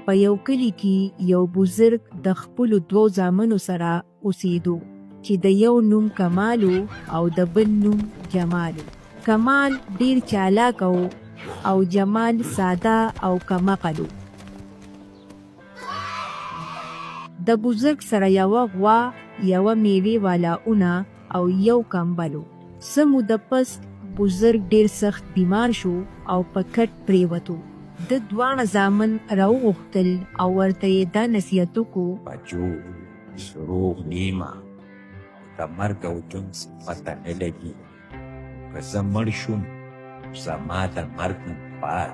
په یو کلي کې یو بزرګ د خپلو دوو زامنو سره اوسېدو چې د یو نوم کمال و او د بل نوم جمال و. کمال ډېر چالاکه و او جمال ساده او کمعقل و. د بزرګ سره یوه غوا، یوه مېوې والا اونه او یو کمبل و. څه موده پس بزرګ ډېر سخت بیمار شو او په کټ پرېوتو. ده دواړه زامن راوغوښتل او ورته یې دا نصیحت وکړو. بچو! زه روغ نیمه او د مرګ او ژوند څه پته نه لګي. که زه مړ شوم نو زما د مرګ نه بعد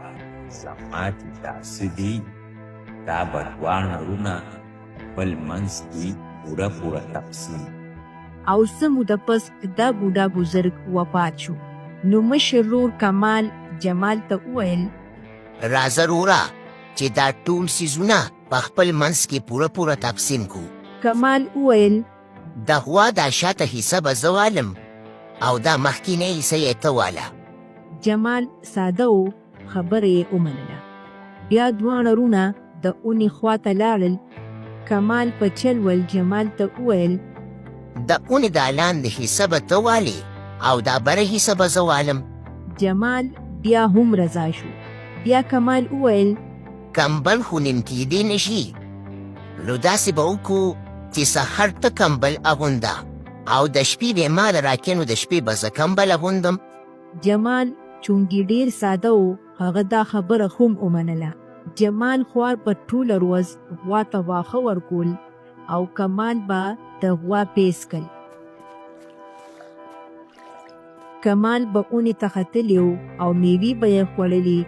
زما چې دا څه دي دا به دواړه وروڼه خپل منځ کې پوره پوره تقسیم. او څه موده پس دا بوډا بزرګ وفات شو نو مشر رور کمال جمال ته وویل. راځه روره چې دا ټول څیزونه په خپل منځ کې پوره پوره تقسیم کړو. کمال وویل. د غوا دا شاته حصه به زه والم او دا مخکینۍ حصه یې ته واله. جمال ساده و، خبره یې ومنله. بیا دواړه وروڼه د اونې خوا ته لاړل. کمال په چل ول جمال ته وویل. د اونې دا لاندې حصه به ته والې او دا بره حصه به زه والم. جمال بیا هم رضا شو. بیا کمال وویل. کمبل خو نیم کیدی نه شي نو داسې به وکړو چې سحر ته کمبل اغونده او د شپې به ماله راکې نو د شپې به زه کمبل اغوندم. جمال چونګي ډېر ساده و هغه دا خبره هم ومنله. جمال خوار به ټوله ورځ غوا ته واښه ورکول او کمال به د غوا پی څکل. کمال به اونې ته ختلی و او مېوې به یې خوړلې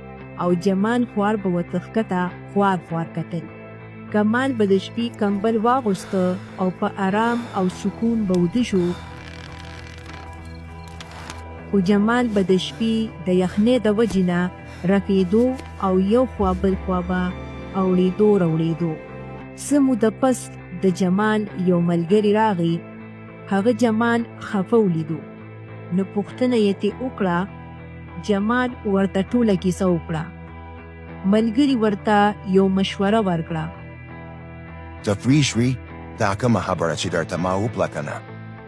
او جمال خوار به ورته ښکته خوار خوار کتل. کمال به د شپې کمبل واغوسته او په ارام او سکون به وده شو، خو جمال به د شپې د یخنۍ د وجې نه رپېدو او یو خوا بل خوا به اوړېدو روړېدو. څه موده پس د جمال یو ملګری راغی، هغه جمال خفه ولیدو نو پوښتنه یې ترې وکړه، جمال ورته ټوله کیسه وکړه، ملګري ورته یو مشوره ورکړه. ته پوهیږي دا کومه خبره چې درته ما وکړه کنه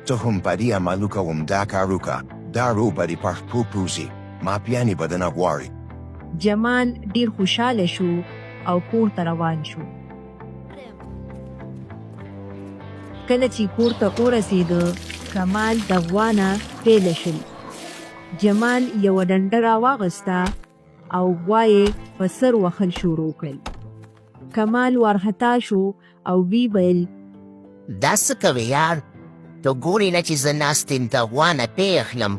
ته هم په دې عمل وکړه همدا کار وکړه دا روح به دې پر خپو پروځي معافیانې به درنه غواړي. جمال ډیر خوشحاله شو او کور ته روان شو. کله چې کور ته ورسېده، کمال د غوا نه پېله شل. جمال یوه ډنډه راواغسته او غوا یې په سر وهل شروع کړل. کمال وارخطا شو او وی ویل. دا څه کوې یار؟ ته ګورې نه چې زه ناست یم د غوا نه پی اخلم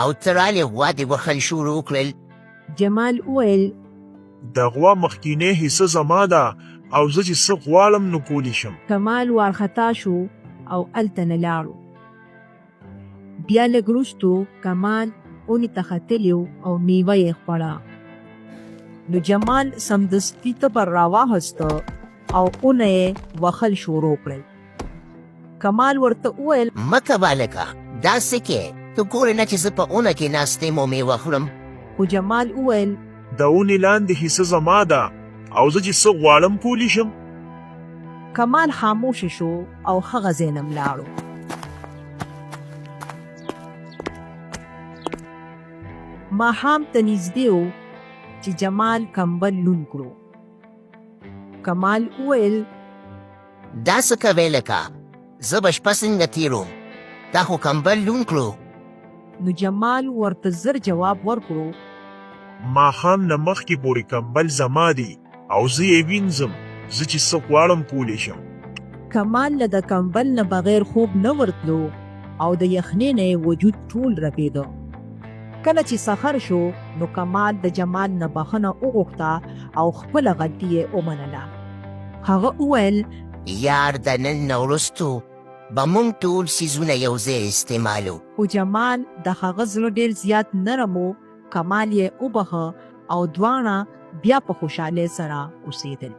او ته رالې غوا دې وهل شروع کړل. جمال وویل. د غوا مخکینۍ حصه زما ده او زه چې څه غواړم نو کولی شم. کمال وارخطا شو او هلته نه لاړو. بیا لږ وروسته کمال ونې ته ختلی و او میوه یې خوړه. نو جمال سمدستي تبر راواخسته او ونه یې وهل شروع کړل. کمال ورته وویل. مه کوه هلکه، دا څه کې؟ ته ګورې نه چې زه په اونه کې ناست یم او مېوه خورم. خو جمال وویل. د اونې لاندې حصه زما ده او زه چې څه غواړم کولی شم. کمال خاموش شو او هغه ځای نه لاړو. ماښام ته نږدې و چې جمال کمبل لوند کړو. کمال وویل. دا څه کوې لکه زه به شپه څنګه تیروم تا خو کمبل لوند کړو. نو جمال ورته زر جواب ورکړو. ماښام نه مخکې پورې کمبل زما دی او زه یې وینځم زه چې څه غواړم کولی شم. کمال له د کمبل نه بغیر خوب نه ورتلو او د یخنۍ نه یې وجود ټول رپیده. کله چې سحر شو نو کمال د جمال نه بخښنه وغوښته او خپله غلطي یې ومنله. هغه وویل. یار د نن نه وروسته به مونږ ټول څیزونه یو ځای استعمالو. خو جمال د هغه زړه ډېر زیات نرم و، کمال یې وبخښه او دواړه بیا په خوشحالۍ سره اوسېدل.